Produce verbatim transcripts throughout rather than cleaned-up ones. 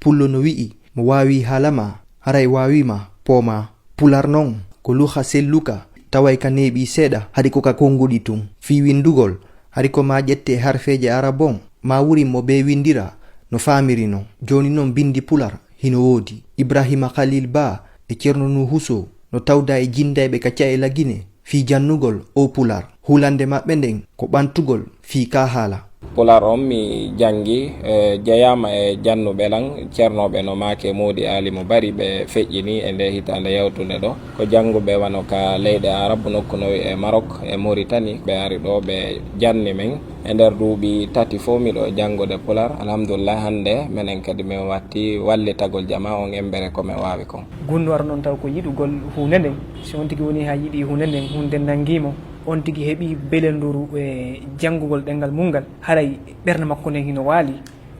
Pullo no wi'i, mo waawi haala ma, haray waawi ma, poomaa. Pular non, ko luha selluka, taway ka neeɓii seeɗa, hari ko ka konnguɗi tun. Fii winndugol, hari ko maa ƴettee harfeeje Arab on, maa wurin mo bee winndira, no faamiri non. Jooni non binndi Pular, hino woodi. Ibraahiima Khalil Ba e Ceerno Nuuhu Sow no tawdaa e jinndayɓe ka ca'e Lagine fii jannugol oo Pular. Hulande maɓɓe nden ko ɓantugol fii kaa haala. Pular on mi janngi, e, jeyaama e jannuɓe lan, ceernooɓe no maake Moodi Aali mo bari ɓe feƴƴini e ndee hitaande yawtunde ɗoo. Ko jannguɓe wano ka leyɗe Arabu, nokku no wi'ee Marok e Moritani, ɓe ari ɗoo ɓe janni men. E nder duuɓi tati fow miɗo janngude Pular. Alhamdulillah, hannde menen kadi min watti wallitagol jamaa on embere ko min waawi kon. Gunndoo ara non taw ko yiɗugol huunde nden. Si on tigi woni haa yiɗi huunde nden, huunde nden nanngii mo, on tigi heɓi belenduru e janngugol ɗemngal mun ngal, haray ɓernde makko nden hino waali.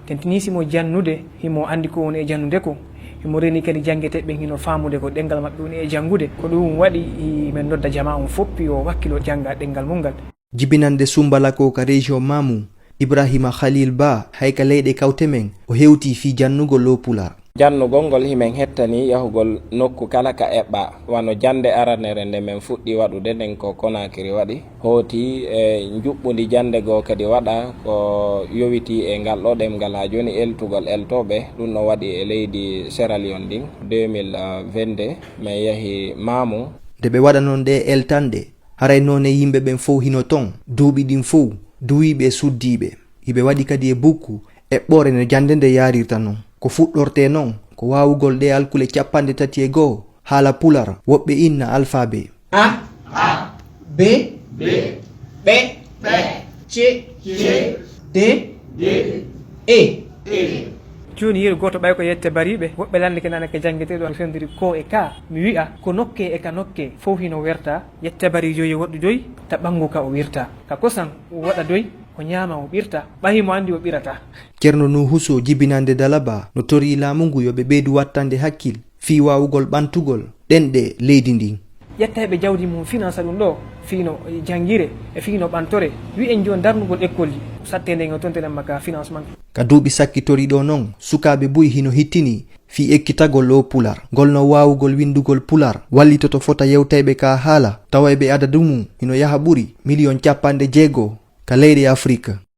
Tentinii si mo jannude, himo anndi ko woni e jannude ko. Himo reeni kadi janngeteeɓe ɓen hino faamude ko ɗemngal maɓɓe woni e janngude. Ko ɗum waɗi i men nodda jamaa on fow yo wakkilo jannga ɗemngal mun ngal. Jibinannde Sumbala ko ka région Mamou, Ibrahima Khalil Ba, hay ka leyɗe kawte men, o hewtii fii jannugol oo Pular. Jannugol ngol himen hettanii yahugol nokku kala ka eɓɓaa, wano jannde aranere nde men fuɗɗii waɗude nden ko Conakry waɗi. Hooti e njuɓɓundi jannde goo kadi waɗaa ko yowitii e ngal ɗoo ɗemngal haa jooni, eltugol eltooɓe, ɗum no waɗi e leydi Sierra Leone ndin, deux mille vingt-deux, men yahi Mamou. Nde ɓe waɗa non ɗee eltanɗe, haray noone yimɓe ɓen fow hino ton, duuɓi ɗin fow, duwiiɓe e suddiiɓe. Hiɓe waɗi kadi e bukku eɓɓoore no jannde nde yaarirta non. Ko fuɗɗortee non, ko waawugol ɗee alkule cappanɗe tati e go'o, haala Pular, woɓɓe inna alfaabee. A, A, B, B, ɓe, ɓe, ce, ce, de, de, e. Jooni yeru gooto ɓay ko yette bariiɓe, woɓɓe lannde ke nana ke janngetee ɗo fewndiri ko e ka. Mi wi'a, ko nokkee e ka nokkee, fow hino werta, yette barii joyi woɗɗi doy, ta ɓanngu ka o wirta. Ka kosan o waɗa doy, o ñaama o ɓirta, ɓay himo anndi o ɓirata. Ceerno Nuuhu Sow jibinannde Dalaba no torii laamu ngu yo ɓe ɓeydu wattande hakkil fii waawugol ɓantugol ɗenɗe leydi ndin. Ƴettayɓe jawdi mum finance ɗum ɗoo, fii no janngire e fii no ɓantore, wi'en jooni darnugol ekkolji, ko sattee nden o tontinen ma ka financement. Ka duuɓi sakkitori ɗoo non, sukaaɓe buy hino hittini fii ekkitagol oo Pular. Ngol no waawugol winndugol Pular wallitoto fota yewtayɓe ka haala, tawa e ɓe adadu mum hino yaha ɓuri miliyon cappanɗe jeego ka leyɗe Afrik.